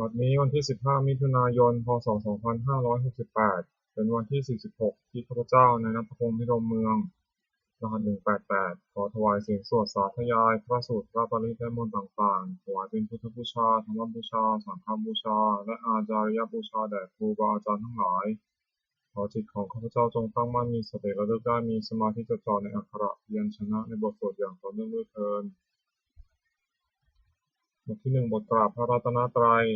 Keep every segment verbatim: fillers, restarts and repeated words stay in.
บัดนี้วันที่ สิบห้า มิถุนายน พ.ศ. สองพันห้าร้อยหกสิบแปด เป็นวันที่ สี่สิบหก ที่ข้าพเจ้า นายณัฐพงษ์ พิรมเมือง รหัส หนึ่งแปดแปด ขอถวายเสียงสวดสาธยายพระสูตร พระปริตร และมนต์ต่างๆ ถวายเป็นพุทธบูชา ธรรมบูชา สังฆบูชา และอาจาริยบูชาแด่ครูบาอาจารย์ทั้งหลาย ขอจิตของข้าพเจ้าจงตั้งมั่น มีสติระลึกได้ มีสมาธิจดจ่อในอักขระพยัญชนะในบทสวดอย่างต่อเนื่องด้วยเทอญ บทที่หนึ่ง บทกราบพระรัตนตรัย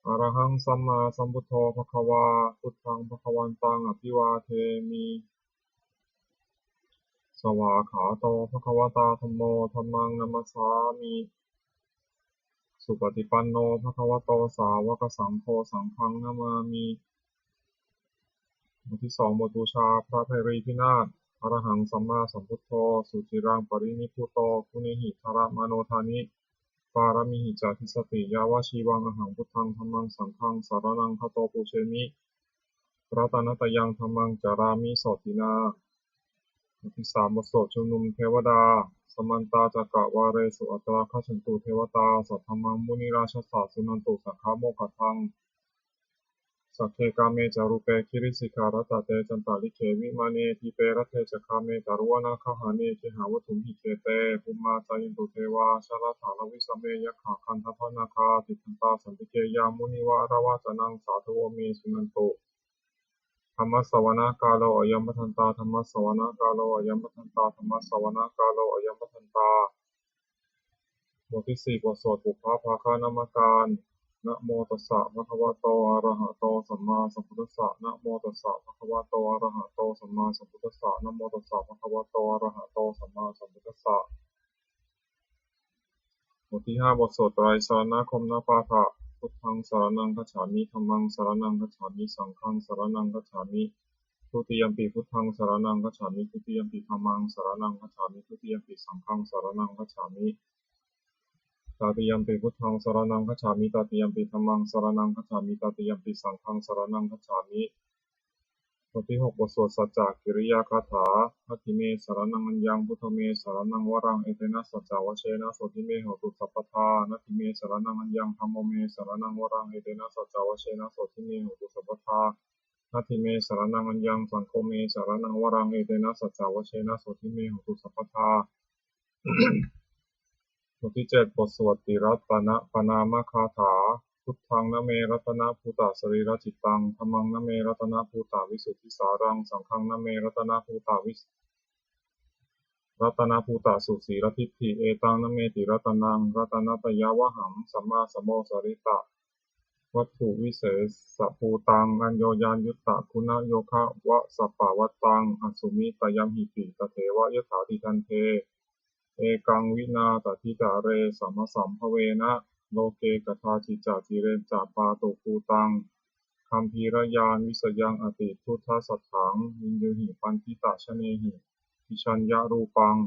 Arahaṃ sammāsambuddho bhagavā, buddhaṃ bhagavantaṃ abhivādemi. Svākkhāto bhagavatā dhammo, dhammaṃ namassāmi. Supaṭipanno bhagavato sāvakasaṅgho, saṅghaṃ namāmi. บทที่สอง บทบูชาพระไพรีพินาศ Arahaṃ sammāsambuddho suciraṃ parinibbuto guṇehi dharamāno dāni pāramīhi ca dissati yāvajīvaṃ ahaṃ buddhaṃ dhammaṃ saṅghaṃ saraṇaṃ gato pūjemi. Ratanattayaṃ dhammaṃ carāmi sotthinā. บทที่สาม บทสวดชุมนุมเทวดา Samantā cakkavāḷesu atrāgacchantu devatā, saddhammaṃ munirājassa suṇantu saggamokkhadaṃ. Sagge kāme ca rūpe girisikharataṭe cantalikkhe vimāne, dīpe raṭṭhe ca gāme taruvanagahane gehavatthumhi khette, bhummā cāyantu devā jalathalavisame yakkhagandhabbanāgā, tiṭṭhantā santike yaṃ munivaravacanaṃ sādhavo me suṇantu. Dhammassavanakālo ayam bhadantā, dhammassavanakālo ayam bhadantā, dhammassavanakālo ayam bhadantā. บทที่สี่ บทสวดปุพพภาคณมการ Namo tassa bhagavato arahato sammāsambuddhassa. Namo tassa bhagavato arahato sammāsambuddhassa. Namo tassa bhagavato arahato sammāsambuddhassa. บทที่ห้า บทสวดไตรสรณคมนปาฐะ Buddhaṃ saraṇaṃ gacchāmi, dhammaṃ saraṇaṃ gacchāmi, saṅghaṃ saraṇaṃ gacchāmi. Dutiyampi buddhaṃ saraṇaṃ gacchāmi, dutiyampi dhammaṃ saraṇaṃ gacchāmi, dutiyampi saṅghaṃ saraṇaṃ gacchāmi. Tatiyampi buddhaṃ saraṇaṃ gacchāmi, tatiyampi dhammaṃ saraṇaṃ gacchāmi, tatiyampi saṅghaṃ saraṇaṃ gacchāmi. บทที่หก บทสวดสัจจกิริยาคาถา Natthi me saraṇaṃ aññaṃ, buddho me saraṇaṃ varaṃ, etena saccavajjena sotthi me hotu sabbadā. Natthi me saraṇaṃ aññaṃ, dhammo me saraṇaṃ varaṃ, etena saccavajjena sotthi me hotu sabbadā. Natthi me saraṇaṃ aññaṃ, saṅgho me saraṇaṃ varaṃ, etena saccavajjena sotthi me hotu sabbadā. บทที่เจ็ด บทสวดติรัตนปณามคาถา Buddhaṃ name ratanabhūtasariracittam, dhammaṃ name ratanabhūtavisuddhasāraṃ, saṅghaṃ name ratanabhūtavis- ratanabhūtasusīladiṭṭhi, etaṃ name tiratanaṃ ratanattayavhaṃ. Sammā sammo sarītavatthuvisesabhūtaṃ, aññoññayuttaguṇayogavasapavttaṃ, asmiṃ tayamhi pi tadeva yathātiṭṭhaṃ te ekaṃ vinā tathidhare samasambhavena loke kadāci ca cire ca pātubhūtaṃ gambhīrañāṇavisayaṃ atisuddhasatthāṃ viññūhi paṇḍitajanehi vijjāya rūpaṃ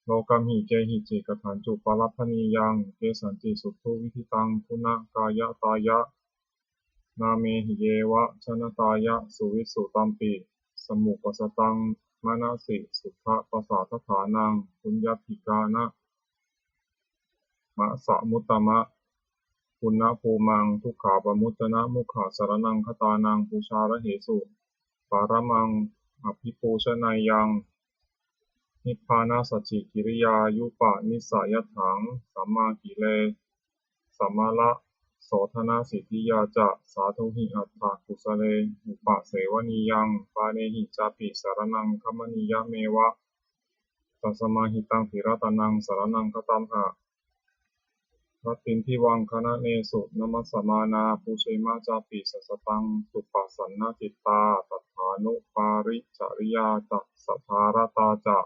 lokamhi kehici kathāñcu palabhanīyaṃ kesañci suddhu viditaṃ guṇakāyattāya nāmehi yeva janatāya suvisu tampi samuppasattaṃ manasi suddhapasādaṭṭhānaṃ puññādhikāraṇamasa muttama puññabhūmaṃ dukkhāpamuccanamukkhasaraṇaṃ gatānaṃ pūjārahesu paramaṃ abhipūjanīyaṃ nibbānasacchikiriyāyupanissayatthaṃ sammāgire samālasodhanasiddhiyā ca sādhūhi atthakusalena upasevanīyaṃ pāṇehi cāpi saraṇaṃ gamanīyameva. Tasmā hi taṃ tiratanaṃ saraṇaṃ gatamha rattindivaṃ gaṇanesu namassāma pūjema cāpi sataṃ suppasannacittā. Tathānuparicariyā ca saddhā ratā ca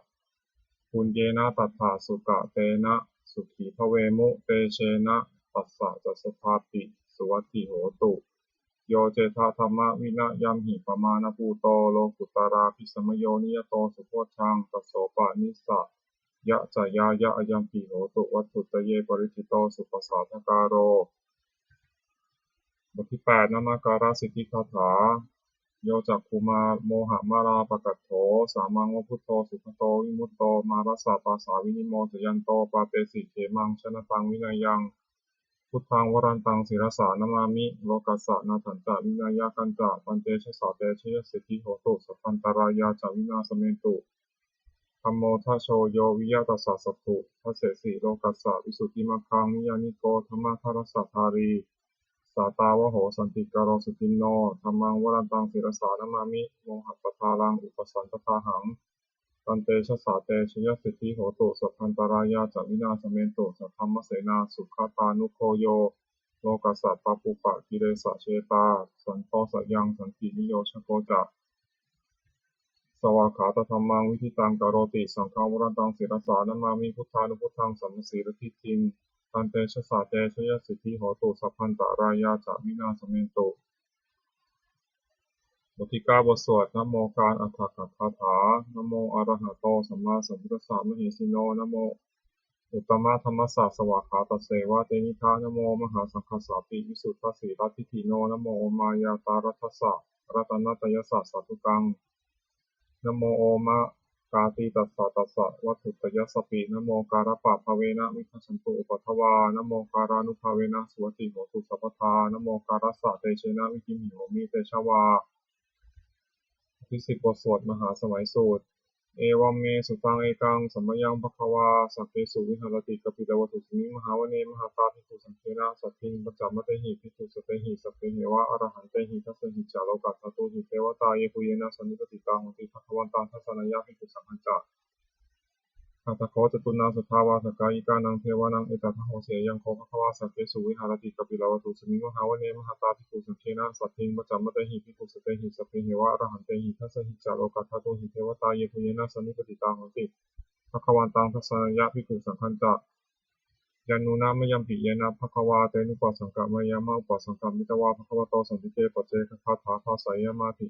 puññena tattha sukatena sukhī bhavemu tejena tassa ca saddhāpi suvatthi hotu. Yo cettha dhammavinayamhi pamāṇabhūto lokuttaravīsamayo niyato subbodhaṃ tassopanīsayacayāya ayampi hotu vatthuttaye pariccito suppasādākāro. บทที่แปด นมการสิทธิคาถา Yo cakkhumā mohamalāpakaṭṭho samāmo buddho sugato vimutto mārassa pāsā vinimocayanto pāpesi khemaṃ janataṃ vinayaṃ Buddhaṃ varantaṃ sirasā namāmi, lokassa nāthañca vināyakañca. Tantejasā te jayasiddhi hotu, sabbantarāyā ca vināsamentu. Dhammo dhajo yo viya tassa satthu, dassesi lokassa visuddhimaggaṃ. Niyyāniko dhammadharassa dhārī, sātāvaho santikaro suciṇṇo. Dhammaṃ varantaṃ sirasā namāmi, mohappadālaṃ upasantadāhaṃ. Tantejasā te jayasiddhi hotu, sabbantarāyā ca vināsamentu. Saddhammasenā sugatānugo yo, lokassa pāpūpakilesajetā, santo sayaṃ santiniyojako ca, svākkhātadhammaṃ viditaṃ karoti. Saṅghaṃ varantaṃ sirasā namāmi, buddhānubuddhaṃ samasīladiṭṭhiṃ. Tantejasā te jayasiddhi hotu, sabbantarāyā ca vināsamentu. บทที่เก้า บทสวดนะโมการอัฏฐกถา Namo arahato sammāsambuddhassa mahesino. Namo uttamadhammassa svākkhātasseva tenidha. Namo mahāsaṅghassāpi visuddhasīladiṭṭhino. Namo omātyāraddhassa ratanattayassa sādhukaṃ. Namo omakātītassa tassa vatthuttayassapi. Namokārappabhāvena vigacchantu upaddavā. Namokārānubhāvena suvatthi hotu sabbadā. Namokārassa tejena vidhimhi homi tejavā. บทที่สิบ บทสวดมหาสมัยสูตร Evaṃ me sutaṃ. Ekaṃ samayaṃ bhagavā sakkesu viharati kapilavatthusmiṃ mahāvane mahatā bhikkhusaṅghena saddhiṃ pañcamattehi bhikkhusatehi sabbeheva arahantehi. Dasahi ca lokadhātūhi devatā yebhuyyena sannipatitā honti bhagavantaṃ dassanāya bhikkhusaṅghañca. Atha kho catunnaṃ suddhāvāsakāyikānaṃ devānaṃ etadahosi: Ayaṃ kho bhagavā sakkesu viharati kapilavatthusmiṃ mahāvane mahatā bhikkhusaṅghena saddhiṃ pañcamattehi bhikkhusatehi sabbeheva arahantehi. Dasahi ca lokadhātūhi devatā yebhuyyena sannipatitā honti bhagavantaṃ dassanāya bhikkhusaṅghañca. Yannūna mayampi yena bhagavā tenupasaṅkameyyāma, upasaṅkamitvā bhagavato santike paccekagāthā bhāseyyāmāti.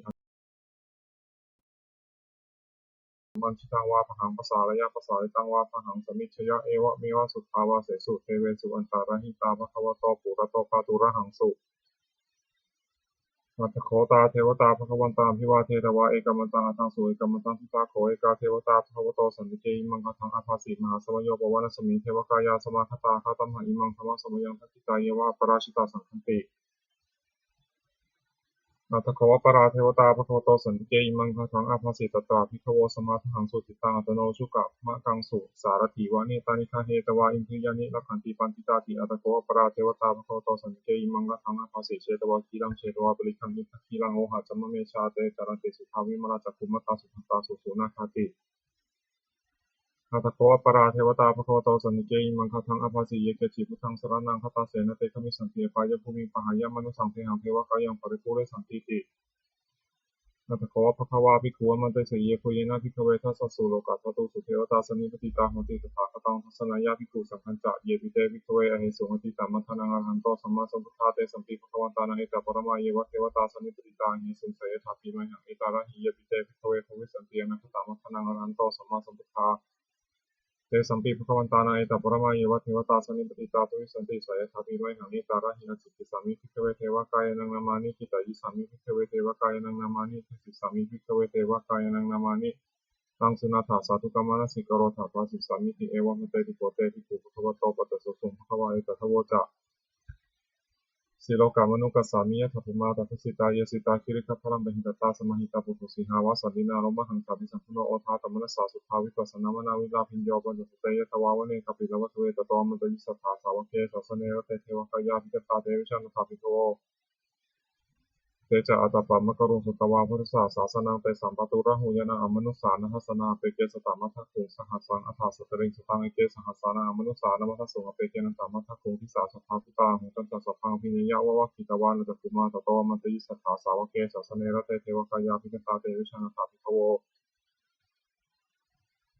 Dhammaṃ chidaṃ vā pahāpaṃ pasāreyya, pasāritaṃ vā pahāpaṃ samijjeyya, evameva suddhāvāsesu devesu antarahitā bhagavato purato pāturahaṃsu. Atha kho tā devatā bhagavantaṃ abhivādetvā ekamantaṃ aṭṭhaṃsu. Ekamantaṃ ṭhitā kho ekā devatā bhagavato santike imaṃ gāthaṃ abhāsi: Mahāsamayo pavanasmiṃ, devakāyā samāgatā; āgatamha imaṃ dhammasamayaṃ, dakkhitāyeva aparājitasaṅghanti. Atha kho aparā devatā bhagavato santike imaṃ gāthaṃ abhāsi: Tatra bhikkhavo samādahaṃsu, cittaṃ attano ujukamakaṃsu; sārathīva nettāni gahetvā, indriyāni rakkhanti paṇḍitāti. Atha kho aparā devatā bhagavato santike imaṃ gāthaṃ abhāsi: Chetvā khīlaṃ chetvā palighaṃ, indakhīlaṃ ohaccamanejā; te caranti suddhā vimalā, cakkhumatā sudantā susunāgāti. Atha kho aparā devatā bhagavato santike imaṃ gāthaṃ abhāsi: Ye keci buddhaṃ saraṇaṃ gatāse, na te gamissanti apāyabhūmiṃ; pahāya mānusaṃ dehaṃ, devakāyaṃ paripūressantīti. Atha kho bhagavā bhikkhū āmantesi: Yebhuyyena bhikkhave dasasu lokadhātūsu devatā sannipatitā honti tathāgataṃ dassanāya bhikkhusaṅghañca. Yepi te bhikkhave ahesuṃ atītamaddhānaṃ arahanto sammāsambuddhā, tesampi bhagavantānaṃ etaparamāyeva devatā sannipatitā ahesuṃ, seyyathāpi mayhaṃ etarahi. Yepi te bhikkhave bhavissanti anāgatamaddhānaṃ arahanto sammāsambuddhā, tesampi bhagavantānaṃ etaparamāyeva devatā sannipatitā bhavissanti, seyyathāpi mayhaṃ etarahi. Ācikkhissāmi bhikkhave devakāyānaṃ nāmāni, kittayissāmi bhikkhave devakāyānaṃ nāmāni, desissāmi bhikkhave devakāyānaṃ nāmāni. Taṃ suṇātha sādhukaṃ manasikarotha bhāsissāmīti. Evaṃ bhanteti kho te bhikkhū bhagavato paccassosuṃ. Bhagavā etadavoca: Silokamanukassāmi, yattha bhummā tadassitā; ye sitā girigabbharaṃ, pahitattā samāhitā. Puthū sīhāva sallīnā, lomahaṃsābhisambhuno; odātamanasā suddhā, vippasannamanāvilā. Bhiyyo pañcasate ñatvā, vane kāpilavatthave; tato āmantayi satthā, sāvake sāsane rate. Devakāyā abhikkantā, te vijānātha bhikkhavo. Te ca ātappamakaruṃ, sutvā buddhassa sāsanaṃ. Tesampāturahu ñāṇaṃ, amanussāna dassanā; appeke satamaddakkhuṃ, sahassaṃ atha sattariṃ. Sataṃ eke sahassānaṃ, amanussānamaddasuṃ; appekenantamaddakkhuṃ, disā sabbā phuṭā ahuṃ. Tañca sabbaṃ abhiññāya, vavakkhitvāna cakkhumā; tato āmantayi satthā, sāvake sāsane rate. Devakāyā abhikkantā, te vijānātha bhikkhavo.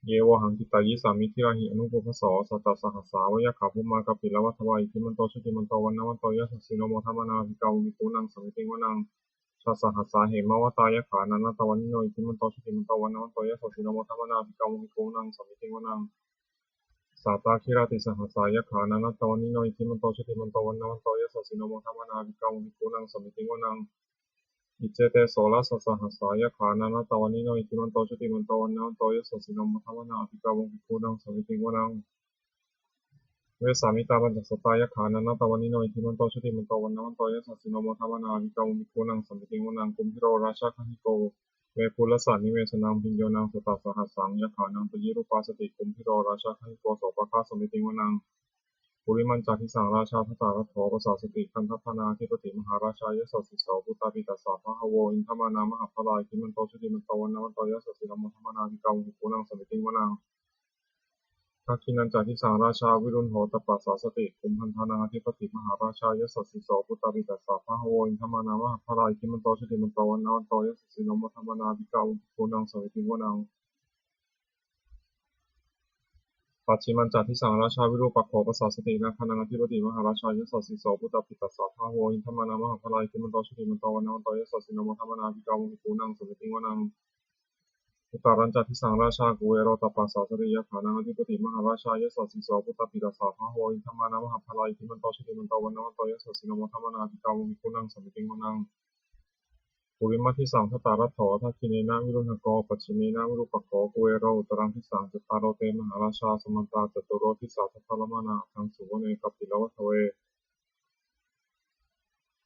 Ye vohaṃ kittayissāmi, girāhi anupubbaso. Sattasahassā va yakkhā, bhummā kāpilavatthavā; iddhimanto jutimanto, vaṇṇavanto yasassino; modamānā abhikkāmuṃ, bhikkhūnaṃ samitiṃ vanaṃ. Chasahassā hemavatā, yakkhā nānattavaṇṇino; iddhimanto jutimanto, vaṇṇavanto yasassino; modamānā abhikkāmuṃ, bhikkhūnaṃ samitiṃ vanaṃ. Sātāgirā tisahassā, yakkhā nānattavaṇṇino; iddhimanto jutimanto, vaṇṇavanto yasassino; modamānā abhikkāmuṃ, bhikkhūnaṃ samitiṃ vanaṃ. Iccete soḷasasahassā, yakkhā nānattavaṇṇino; iddhimanto jutimanto, vaṇṇavanto yasassino; modamānā abhikkāmuṃ, bhikkhūnaṃ samitiṃ vanaṃ. Vessāmittā pañcasatā yakkhā nānattavaṇṇino iddhimanto jutimanto vaṇṇavanto yasassino modamānā abhikkāmuṃ bhikkhūnaṃ samitiṃ vanaṃ. Kumbhīro rājagahiko vepullassa nivesanaṃ bhiyyo naṃ satasahassaṃ yakkhānaṃ payirupāsati. Kumbhīro rājagahiko sopāga samitiṃ vanaṃ. Purimañca disaṃ rājā dhataraṭṭho pasāsati gandhabbānaṃ ādhipati mahārājā yasassi so. Puttāpi tassa bahavo indanāmā mahabbalā iddhimanto jutimanto vaṇṇavanto yasassino modamānā abhikkāmuṃ bhikkhūnaṃ samitiṃ vanaṃ. Dakkhiṇañca disaṃ rājā virūḷho tappasāsati kumbhaṇḍānaṃ ādhipati mahārājā yasassi so. Puttāpi tassa bahavo indanāmā mahabbalā iddhimanto jutimanto vaṇṇavanto yasassino modamānā abhikkāmuṃ bhikkhūnaṃ samitiṃ vanaṃ. Pacchimañca disaṃ rājā virūpakkho pasāsati nāgānaṃ ādhipati mahārājā yasassi so. Puttāpi tassa bahavo indanāmā mahabbalā iddhimanto jutimanto vaṇṇavanto yasassino modamānā abhikkāmuṃ bhikkhūnaṃ samitiṃ vanaṃ. Uttarañca disaṃ rājā kuvero tappasāsati yakkhānaṃ ādhipati mahārājā yasassi so. Puttāpi tassa bahavo indanāmā mahabbalā iddhimanto jutimanto vaṇṇavanto yasassino modamānā abhikkāmuṃ bhikkhūnaṃ samitiṃ vanaṃ. Purimaṃ disaṃ dhataraṭṭho dakkhiṇena virūḷhako pacchimena virūpakkho kuvero uttaraṃ disaṃ. Cattāro te mahārājā samantā caturo disā daddallamānā aṭṭhaṃsu vane kāpilavatthave.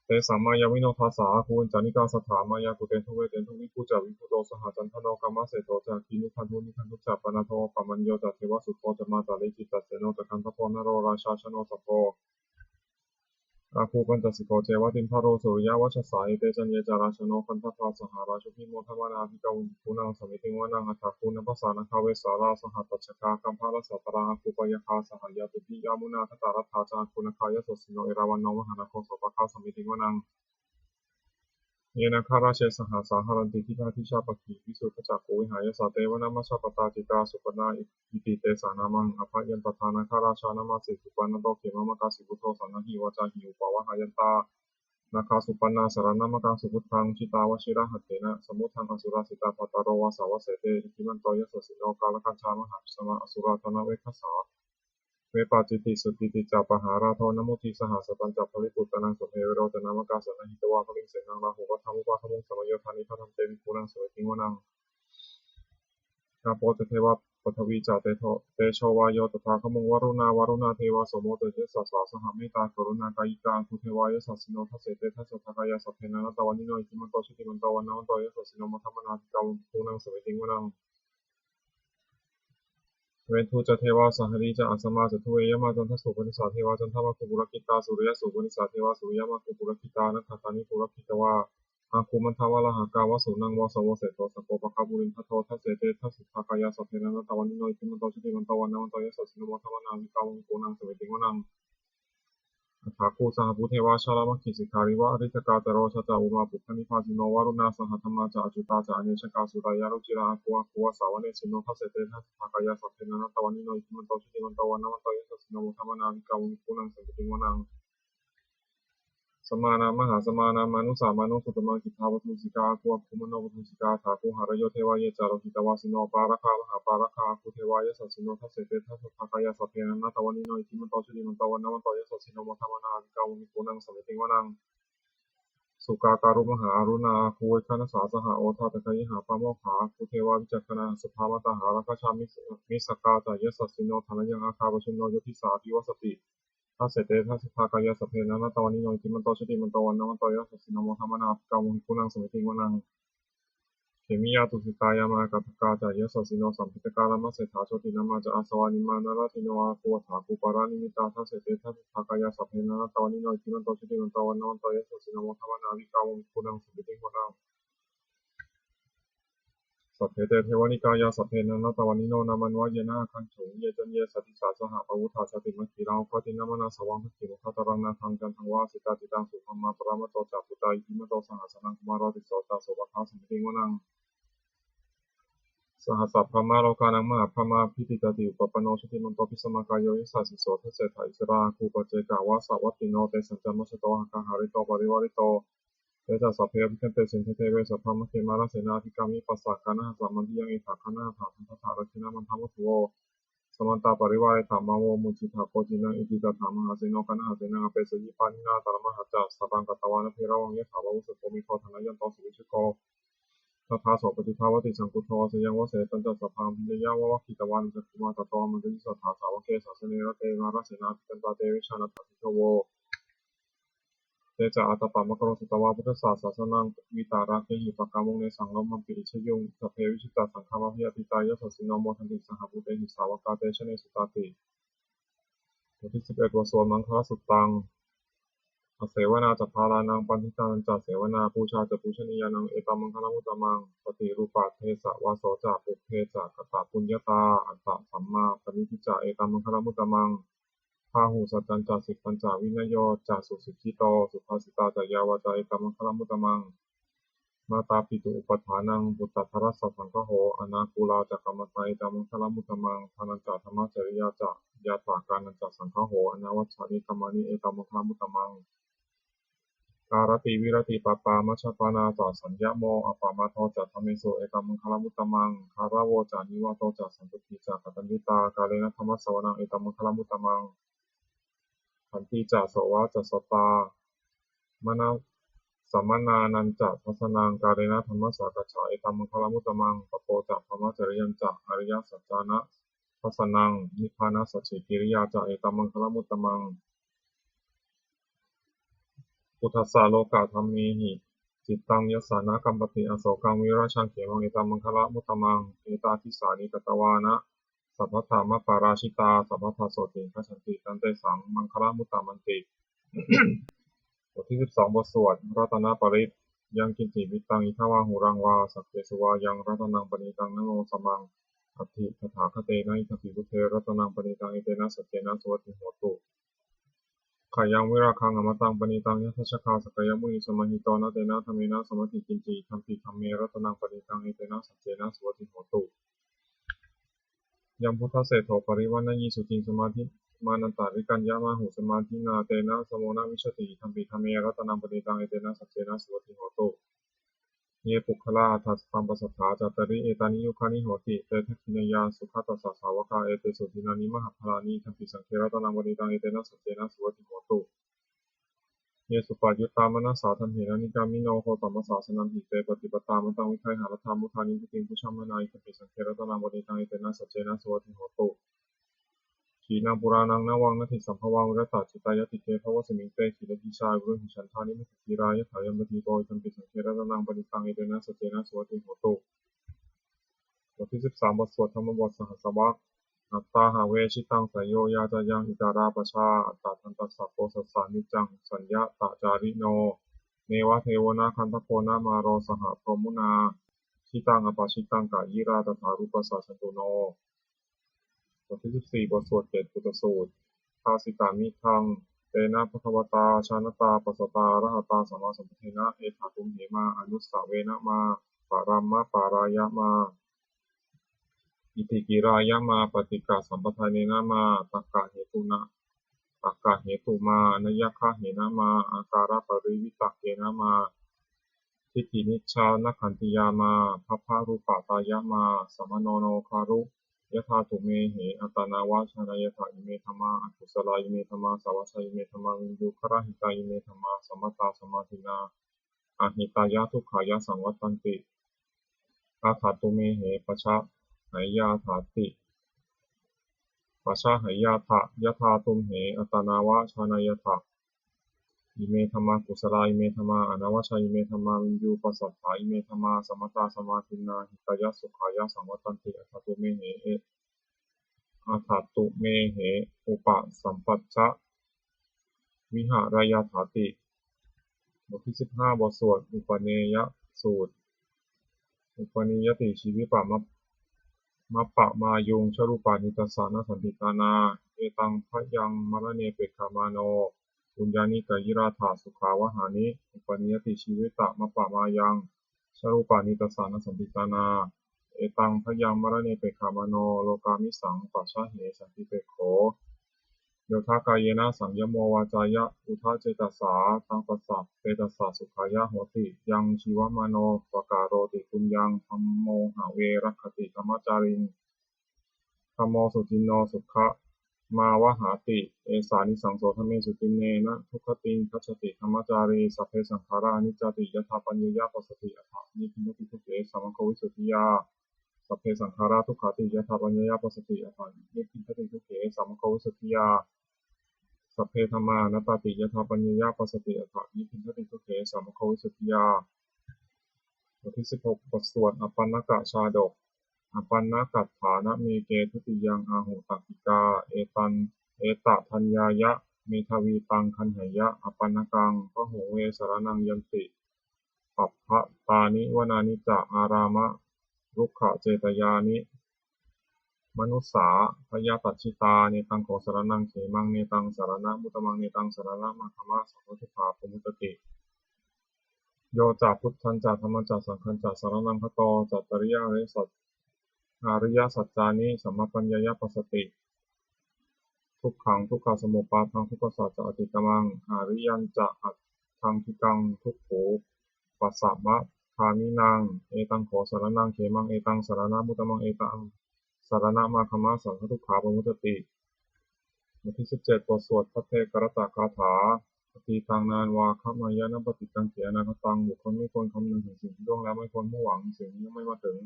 Tesaṃ māyāvino dāsā āgū vañcanikā saṭhā māyā kuṭeṇḍu veṭeṇḍu viṭū ca viṭuṭo saha candano kāmaseṭṭho ca kinnughaṇḍu nighaṇḍu ca panādo opamañño ca devasūto ca mātali cittaseno ca gandhabbo naḷorājā janosabho āgū pañcasikho ceva timbarū suriyavacchasā. Ete caññe ca rājāno gandhabbā saha rājubhi modamānā abhikkāmuṃ bhikkhūnaṃ samitiṃ vanaṃ. Athāgū nābhasā nāgā vesālā sahatacchakā kambalassatarā āgū pāyāgā saha ñātibhi. Yāmunā dhataraṭṭhā ca āgū nāgā yasassino erāvaṇo mahānāgo sopāga samitiṃ vanaṃ. Ye nāgarāje sahasā haranti dibbā dijā pakkhi visuddhacakkhū vehāyasā te vanamajjhapattā citrā supaṇṇā iti tesāṃ nāmaṃ. Abhayantadā nāgarājānā māsi supaṇṇato khemamakāsi buddho saṇhāhi vācāhi upavhayantā nāgā supaṇṇā saraṇamakaṃsu buddhaṃ. Jitā vajirahatthena samuddaṃ asurā sitā bhātaro vāsavassete iddhimanto yasassino kālakañjā mahābhismā asurā dānaveghasā. Vepacitti sucitti ca pahārādo namucī saha satañca baliputtānaṃ sabbe verocanāmakā sannayhitvā baliṃ senaṃ rāhubhaddamupāgamuṃ samayodāni bhaddante bhikkhūnaṃ samitiṃ vanaṃ. Āpo ca devā paṭhavī ca tejo tejo vāyo tadāgamuṃ varuṇā vāruṇā devā somo tejasā saha mettākaruṇākāyikā āgū devā yasassino dasete dasadhā kāyā sabbe nānattavaṇṇino iddhimanto jutimanto vaṇṇavanto yasassino modamānā abhikkāmuṃ bhikkhūnaṃ samitiṃ vanaṃ. Veṇḍū ca devā sahalī ca asamā ca duve yamā candassūpanisā devā candamāgū purakkhitā suriyassūpanisā devā suriyamāgū purakkhitā nakkhattāni purakkhitvā āgū mandavalāhakā vasūnaṃ vāsavo seṭṭho sakkopāga purindado dasete dasadhā kāyā sabbe nānattavaṇṇino iddhimanto jutimanto vaṇṇavanto yasassino modamānā abhikkāmuṃ bhikkhūnaṃ samitiṃ vanaṃ. Athāgū sahabhū devā jalamaggisikhāriva ariṭṭhakā ca rojā ca umāpupphanibhāsino varuṇā sahadhammā ca accutā ca anejakā sūleyyarucirā āgū āgū vāsavanesino dasete dasadhā kāyā sabbe nānattavaṇṇino iddhimanto jutimanto vaṇṇavanto yasassino modamānā abhikkāmuṃ bhikkhūnaṃ samitiṃ vanaṃ. Samānā mahāsamānā mānusā mānusuttamā khiḍḍāpadūsikā āgū āgū manopadūsikā athāgū harayo devā ye ca lohitavāsino pāragā mahāpāragā āgū devā yasassino dasete dasadhā kāyā sabbe nānattavaṇṇino iddhimanto jutimanto vaṇṇavanto yasassino modamānā abhikkāmuṃ bhikkhūnaṃ samitiṃ vanaṃ. Sukkā karumhā aruṇā āgū veghanasā saha odātagayhā pāmokkhā āgū devā vicakkhaṇā subhāmatā hāragajā mis- missakā ca yasassino thanayaṃ āgā pajjunno yo disā abhivassati. Dasete dasadhā kāyā sabbe nānattavaṇṇino iddhimanto jutimanto vaṇṇavanto yasassino modamānā abhikkāmuṃ bhikkhūnaṃ samitiṃ vanaṃ. Khemiyā tusitā yāmā kaṭṭhakā ca yasassino lambitakā lāmaseṭṭhā jotināmā ca āsavā nimmānaratino āgū athāgū paranimmitā. Dasete dasadhā kāyā sabbe nānattavaṇṇino iddhimanto jutimanto vaṇṇavanto yasassino modamānā abhikkāmuṃ bhikkhūnaṃ samitiṃ vanaṃ. Sabbe te devanikāyā sabbe nānattavaṇṇino nāmanvayena āgañchuṃ. Ye caññe sadisā saha pavutthajātimakkhīlaṃ oghatiṇṇamanāsavaṃ dakkhemoghataraṃ nāgaṃ candaṃva asitātitaṃ. Subrahmā paramatto ca puttā iddhimato saha sanaṅkumāro tisso ca sopāga samitiṃ vanaṃ. Sahassabrahmalokānaṃ mahābrahmābhitiṭṭhati upapanno jutimanto bhismākāyo yasassi so. Dasettha issarā āgū paccekavasavattino tesañca majjhato āgā hārito parivārito. Te ca sabbe abhikkante sinde deve sabrahmake mārasenā abhikkāmi passa kaṇhassa mandiyaṃ. Etha gaṇhatha bandhatha rāgena bandhamatthu vo samantā parivāretha mā vo muñcittha koci naṃ. Iti tattha mahāseno kaṇhasenaṃ apesayi pāṇinā talamāhacca saraṃ katvāna bheravaṃ yathā pāvussako megho thanayanto savijjuko. tadā so paṭibhāvati saṅkuddho. Asayaṃvase tañca sabbaṃ abhiññāya vavakkhitvāna cakkhumā. Tato āmantayi satthā sāvake sāsane rate mārasenā abhikkantā te vijānātha bhikkhavo. Te ca ātappamakaruṃ sutvā buddhassa sāsanaṃ, vītarāgehi pakkāmuṃ nesaṃ lomampi iñjayuṃ. Sabbe vijitasaṅgāmā bhayātītā yasassino, modanti saha bhūtehi sāvakā te janesutāti. บทที่สิบเอ็ด บทสวดมังคลสุตตัง Asevanā ca bālānaṃ, paṇḍitānañca sevanā, pūjā ca pūjanīyānaṃ, etammaṅgalamuttamaṃ. Paṭirūpadesavāso ca, pubbe ca katapuññatā, attasammāpaṇidhi ca, etammaṅgalamuttamaṃ. Bāhusaccañca sippañca, vinayo ca susikkhito, subhāsitā ca yā vācā, etammaṅgalamuttamaṃ. Mātāpituupaṭṭhānaṃ, puttadārassa saṅgaho, anākulā ca kammantā, etammaṅgalamuttamaṃ. Dānañca dhammacariyā ca, ñātakānañca saṅgaho, anavajjāni kammāni, etammaṅgalamuttamaṃ. Āratī viratī pāpā, majjapānā ca saññamo, appamādo ca dhammesu, etammaṅgalamuttamaṃ. Gāravo ca nivāto ca, santuṭṭhī ca kataññutā, kālena dhammassavanaṃ, etammaṅgalamuttamaṃ. Khantī ca sovacassatā, mana samaṇānañca dassanaṃ, kālena dhammasākacchā, etammaṅgalamuttamaṃ. Tapo ca brahmacariyañca, ariyasaccāna dassanaṃ, nibbānasacchikiriyā ca, etammaṅgalamuttamaṃ. Phuṭṭhassa lokadhammehi, cittaṃ yassa na kampati, asokaṃ virajaṃ khemaṃ, etammaṅgalamuttamaṃ. Etādisāni katvāna, sabbatthamaparājitā, sabbattha sotthiṃ gacchanti, taṃ tesaṃ maṅgalamuttamanti. บทที่สิบสอง บทสวดรัตนปริตร Yaṅkiñci vittaṃ idha vā huraṃ vā, saggesu vā yaṃ ratanaṃ paṇītaṃ, na no samaṃ atthi tathāgatena, idampi buddhe ratanaṃ paṇītaṃ, etena saccena suvatthi hotu. Khayaṃ virāgaṃ amataṃ paṇītaṃ, yadajjhagā sakyamunī samāhito, na tena dhammena samatthi kiñci, idampi dhamme ratanaṃ paṇītaṃ, etena saccena suvatthi hotu. Yambuddhaseṭṭho parivaṇṇayī suciṃ, samādhimānantarikaññamāhu, samādhinā tena samo na vijjati, idampi dhamme ratanaṃ paṇītaṃ, etena saccena suvatthi hotu. Ye puggalā aṭṭha sataṃ pasatthā, cattāri etāni yugāni honti, te dakkhiṇeyyā sugatassa sāvakā, etesu dinnāni mahapphalāni, idampi saṅghe ratanaṃ paṇītaṃ, etena saccena suvatthi hotu. Ye suppayuttā manasā daḷhena, nikkāmino gotamasāsanamhi, te pattipattā mataṃ vigayha, laddhā mudhā nibbutiṃ bhuñjamānā, idampi saṅghe ratanaṃ paṇītaṃ, etena saccena suvatthi hotu. Khīṇaṃ purāṇaṃ navaṃ natthi sambhavaṃ, virattacittāyatike bhavasmiṃ, te khīṇabījā aviruḷhichandā, nimmānaratī dhīrā yathāyampadīpo, idampi saṅghe ratanaṃ paṇītaṃ, etena saccena suvatthi hotu. บทที่สิบสาม บทสวดธรรมบทสหัสสวรรค Attāhave jitaṃ seyyo yācāyaṃ itarā pajā, attadantassa posassa niccaṃ saññatacārino, neva devo na gandhabbo na māro saha brahmunā, jitaṃ apajitaṃ kāyirā tathārūpassa jantuno. บทที่สิบสี่ บทสวดเกตปุตตสูตร Bhāsitamidaṃ tena bhagavatā jānatā passatā arahatā sammāsambuddhena, etha tumhe mā anusavena mā paramapārāya mā itikirāya mā paṭighasampadayyena mā takkahetu na takkahetu mā nayaggāhena mā ākāraparivitakkena mā diṭṭhinijjhānakkhantiyā mā bhabbarūpatāya mā samāno no garu yathā tumhe attanāva janāyatha. Ime dhammā akusalā, ime dhammā sāvajjā, ime dhammā viññū garahitā, ime dhammā sammatā samādinnā ahitāya dukkhāya saṃvattanti. Atha tumhe pajānayyāthāti pajānayyātha yathā tumhe attanāva janāyatha. Ime dhammā kusalā, ime dhammā anavajjā, ime dhammā viññū pasatthā, ime dhammā sammatā samādinnā hitāya sukhāya saṃvattanti. Atha tumhe e atha tumhe upasampajja vihārayāthāti. บทที่สิบห้า บทสวดอุปเนยสูตร Upanīyati jīvitamappamāyuṃ jarūpanītasānasandiṭṭhānā, etaṃ bhayaṃ maraṇe pekkhamāno puññāni kāyirātha sukhāvahāni. Upanīyati jīvitamappamāyaṃ jarūpanītasānasandiṭṭhānā, etaṃ bhayaṃ maraṇe pekkhamāno lokāmisaṃ pajāhe santipekkho. Yodha kāyena saṃyamo vācāya uda cetasā, taṃ tassa petassa sukhāya hoti. Yaṃ jīvamāno pakaroti puññaṃ, dhammo have rakkhati dhammacāriṃ, dhammo suciṇṇo sukha mā vahāti. Esānisaṃso dhammesu: tiṇṇena duggatiṃ gacchati dhammacārī. Sabbe saṅkhārā aniccāti, yadā paññāya passati, atha nibbindati dukkhe samaggo visuddhiyā. Sabbe saṅkhārā dukkhāti, yadā paññāya passati, atha nibbindati dukkhe samaggo visuddhiyā. Sabbe dhammā anattāti, yadā paññāya passati, atha nibbindati dukkhe samaggo visuddhiyā. บทที่สิบหก บทสวดอปัณณกชาดก Apaṇṇakaṭṭhānameke dutiyaṃ āhu takkikā. Etaṃ, etadaññāya medhāvī taṃ gaṇheyya apaṇṇakaṃ. Bahū ve saraṇaṃ yanti, pabbatāni vanāni ca, ārāmarukkhacetyāni manussā bhayataṭṭhitā. Netaṃ kho saraṇaṃ khemaṃ, netaṃ saraṇamuttamaṃ, netaṃ saraṇamāgamma, sabbadukkhā pamuccati. Yo ca buddhañca dhammañca saṅghañca saraṇaṃ gato, cattāri ariyasac-, ariyasaccāni sammappaññāya passati, dukkhaṃ dukkhasamuppādaṃ dukkhassa ca atikkamaṃ, ariyañca aṭṭhaṅgikaṃ dugghūpasamagāminaṃ. Etaṃ kho saraṇaṃ khemaṃ, etaṃ saraṇamuttamaṃ, etaṃ saraṇamāgamma, sabbadukkhā pamuccati. บทที่สิบเจ็ด บทสวดภัทเทกรัตตคาถา Atītaṃ nānvāgameyya nappaṭikaṅkhe anāgataṃ. บุคคลไม่ควรคำนึงถึงสิ่งที่ล่วงแล้ว ไม่ควรมุ่งหวังสิ่งที่ยังไม่มาถึง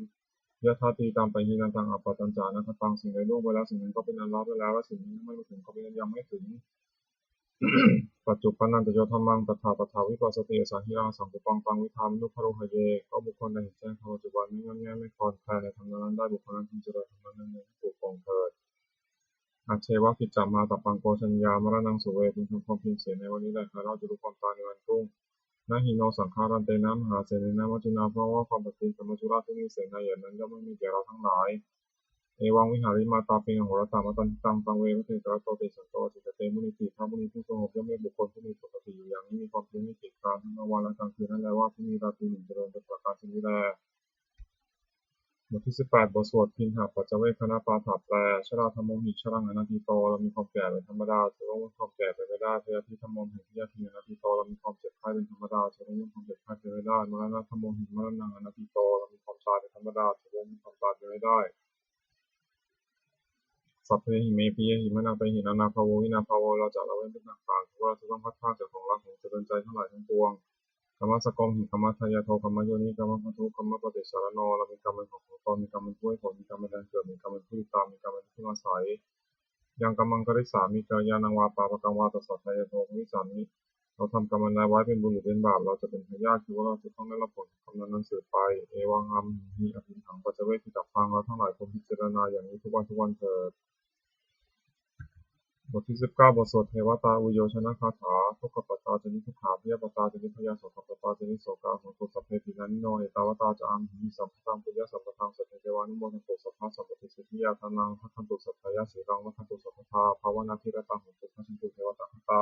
Yadatītaṃ pahīnantaṃ appattañca anāgataṃ. สิ่งใดล่วงไปแล้ว สิ่งนั้นก็เป็นอันละไปแล้ว และสิ่งที่ยังไม่มาถึงก็เป็นอันยังไม่ถึง Paccuppannañca yo dhammaṃ tattha tattha vipassati, asaṃhiraṃ asaṅkuppaṃ taṃ vidvā manubrūhaye. ก็บุคคลใดเห็นแจ้งธรรมปัจจุบัน ไม่งอนแง่นไม่คลอนแคลนในธรรมนั้นๆได้ บุคคลนั้นพึงเจริญธรรมนั้นๆให้ปรุโปร่งเถิด Ajjeva kiccamātappaṃ ko jaññā maraṇaṃ suve. พึงทำความเพียรเสียในวันนี้แล ใครเล่าจะรู้ความตายในวันพรุ่ง Na hi no saṅgarantena mahāsenena maccunā, เพราะว่าความผัดเพี้ยนกับมัจจุราชผู้มีเสนาใหญ่นั้นย่อมไม่มีแก่เราทั้งหลาย Evaṃ vihārimātāpiṃ ahorattamatanditaṃ, taṃ ve bhaddekarattoti santo ācikkhate munīti. พระมุนีผู้สงบย่อมเรียกบุคคลผู้มีปกติอยู่อย่างนี้ มีความเพียรไม่เกียจคร้าน ทั้งกลางวันและกลางคืนนั้นแล ว่าผู้มีราตรีหนึ่งเจริญเป็นประการฉะนี้แล บทที่สิบแปด บทสวดทิฏฐปัจจเวกขณปาฐะ แปล Jarādhammomhi jaraṃ anatīto. เรามีความแก่เป็นธรรมดา จะล่วงพ้นความแก่ไปไม่ได้ Byādhidhammomhi byādhiṃ anatīto. เรามีความเจ็บไข้เป็นธรรมดา จะล่วงพ้นความเจ็บไข้ไปไม่ได้ Maraṇadhammomhi maraṇaṃ anatīto. เรามีความตายเป็นธรรมดา จะล่วงพ้นความตายไปไม่ได้ Sabbehi me piyehi manāpehi nānābhāvo vinābhāvo. เราจะละเว้นเป็นต่างๆ ทุกข์ เราจะต้องพลัดพรากจากของรักของเจริญใจทั้งหลายทั้งปวง Kammassakomhi kammadāyādo kammayoni kammabandhu kammapaṭisaraṇo. เรามีกรรมเป็นของของตน มีกรรมเป็นผู้ให้ผล มีกรรมเป็นแดนเกิด มีกรรมเป็นผู้ติดตาม มีกรรมเป็นที่พึ่งอาศัย Yaṃ kammaṃ karissāmi kalyāṇaṃ vā pāpakaṃ vā tassa dāyādo bhavissāmi. เราทำกรรมอันใดไว้เป็นบุญหรือเป็นบาป เราจะเป็นทายาท คือว่าเราจะต้องได้รับผลของกรรมนั้นๆสืบไป Evaṃ amhehi abhiṭhanaṃ paccavekkhitabbā. เราทั้งหลายควรพิจารณาอย่างนี้ทุกวันทุกวันเถิด บทที่สิบเก้า บทสวดเทวตาอุยโยชนคาถา Dukkhappattā ca niddukkhā bhayappattā ca nibbhayā sokappattā ca nissokā hontu sabbepi pāṇino. Ettāvatā ca amhehi sambhataṃ puññasampadaṃ sabbe devānumodantu sabbasampattisiddhiyā. Dānaṃ dadantu saddhāya sīlaṃ rakkhantu sabbadā bhāvanābhiratā hontu gacchantu devatāgatā.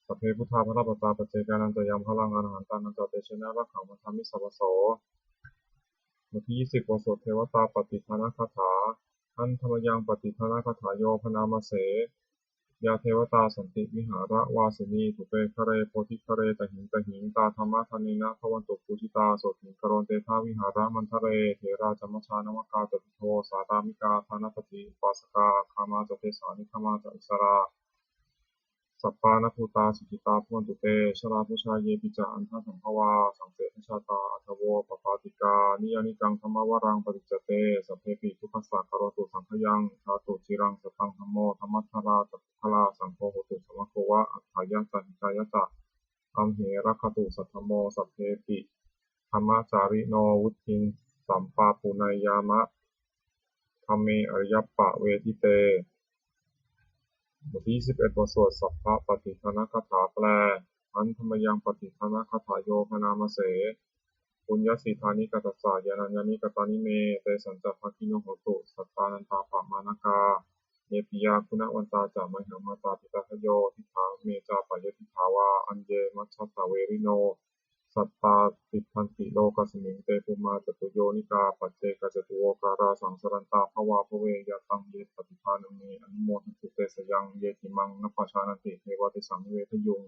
Sabbe buddhā balappattā paccekānañca yaṃ balaṃ arahantānañca tejena rakkhaṃ bandhāmi sabbaso. บทที่ยี่สิบ บทสวดเทวตาปัตติทานคาถา Handa mayaṃ pattidānagāthā yo bhaṇāma se. Yā devatā santi vihāravāsinī thūpe ghare bodhighare tahiṃ tahiṃ, tā dhammadānena bhavantu pūjitā sotthiṃ karontedha vihāramaṇḍale. Therā ca majjhā navakā ca vijjavo sārāmikā dānapatī upāsakā, gāmā ca desā nigamā ca issarā sappāṇabhūtā sukhitā bhavantu te. Jalābujā yepi ca aṇḍasambhavā saṃsedajātā athavopapātikā, niyyānikaṃ dhammavaraṃ paṭicca te sabbepi dukkhassa karontu saṅkhayaṃ. Ṭhātu ciraṃ sataṃ dhammo dhammaddharā ca puggalā, saṅgho hotu samaggo va atthāya ca hitāya ca. Amhe rakkhatu saddhammo sabbepi dhammacārino, vuḍḍhiṃ sampāpuṇeyyāma dhamme ariyappavedite. บทที่ยี่สิบเอ็ด บทสวดสัพพะปัตติทานคาถา แปล Handa mayaṃ pattidānagāthā yo bhaṇāma se. Puññassidāni katassa yānāni katāni me, tesañca bhāgino hontu sattānantāppamāṇakā. Ye piyā guṇavantā ca mayhaṃ mātā pitādayo, diṭṭhā me ca payirdiṭṭhā vā aññe majjhattā verino, sattā tiṭṭhanti lokasmiṃ te bhummā catuyonikā, paccekacatuvokārā saṃsarantā bhavā bhave. Yā taṃ ye pattidānaṃ me anumodantu te sayaṃ, ye tīmaṃ nappajānanti devā tesaṃ nivedayuṃ.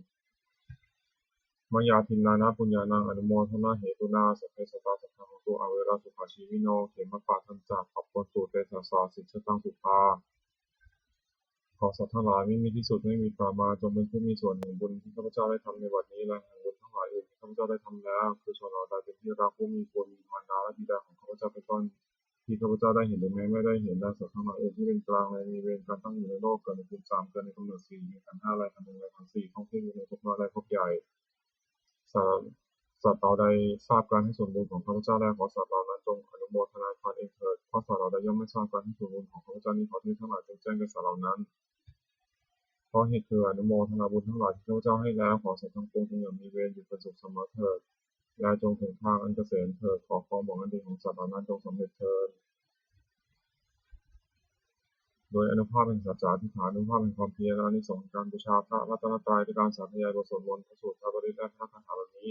Mayā dinnāna puññānaṃ anumodanāhetunā sabbe sattā sadā hontu averā sukhajīvino, khemappadañca bhavantu te saha sijjhataṃ sukhā. ขอสัตว์ทั้งหลายไม่มีที่สุดไม่มีประมาณจงเป็นผู้มีส่วนแห่งบุญที่ข้าพเจ้าได้ทำในบัดนี้และแห่งบุญทั้งหลายอื่นที่ข้าพเจ้าได้ทำแล้ว คือชนเหล่าใดเป็นที่รักผู้มีบุญมีมารดาและบิดาของข้าพเจ้าเป็นต้น ที่ข้าพเจ้าได้เห็นหรือแม้ไม่ได้เห็น และสัตว์ทั้งหลายอื่นที่เป็นกลางและมีเวรการตั้งอยู่ในโลก เกิดในภูมิสาม เกิดในกำเนิดสี่ มีขันธ์ห้าและขันธ์หนึ่งและขันธ์สี่ ท่องเที่ยวอยู่ในภพน้อยและภพใหญ่ สัตว์สัตว์เหล่าใดทราบการให้ส่วนบุญของข้าพเจ้าแล้ว ขอสัตว์เหล่านั้นจงอนุโมทนาทานเองเถิด เพราะสัตว์เหล่าใดย่อมไม่ทราบการให้ส่วนบุญของข้าพเจ้านี้ ขอเทพทั้งหลายจงแจ้งแก่สัตว์เหล่านั้น เพราะเหตุคืออนุโมทนาบุญทั้งหลายที่ข้าพเจ้าให้แล้ว ขอสัตว์ทั้งปวงจงอย่ามีเวร อยู่เป็นสุขเสมอเถิด และจงถึงทางอันเกษมเถิด ขอความหวังอันดีของสัตว์เหล่านั้นจงสำเร็จเถิด โดยอานุภาพแห่งสัจจะอธิษฐาน อานุภาพแห่งความเพียร อานิสงส์แห่งการบูชาพระรัตนตรัย ด้วยการสาธยายบทสวดมนต์ พระสูตร พระปริตร และพระคาถาเหล่านี้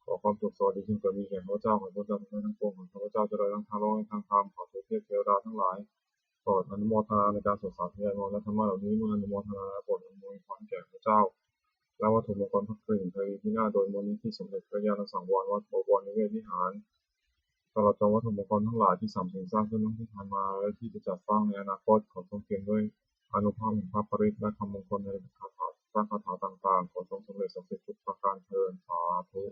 ขอความสุขสวัสดีจงเกิดมีแก่ข้าพเจ้า ขอให้พ้นจากทุกข์ทั้งปวง ขอให้ข้าพเจ้าเจริญทั้งทางโลกและทางธรรม ขอเทพเทวดาทั้งหลาย โปรดอนุโมทนาในการสวดสาธยายมนต์และธรรมะเหล่านี้ เมื่ออนุโมทนาแล้วโปรดอำนวยพรแก่ข้าพเจ้า และวัตถุมงคลพระกริ่งไพรีพินาศ โดยมูลนิธิสมเด็จพระญาณสังวรวัดบวรนิเวศวิหาร ตลอดจนวัตถุมงคลทั้งหลายที่สามสมสร้างขึ้นทั้งที่ผ่านมา และที่จะจัดสร้างในอนาคต ขอทรงเปี่ยมด้วยอานุภาพแห่งพระปริตรและคำมงคลในคาถาพระคาถาต่างๆ ขอทรงสำเร็จศักดิ์สิทธิ์ทุกประการเทอญ สาธุ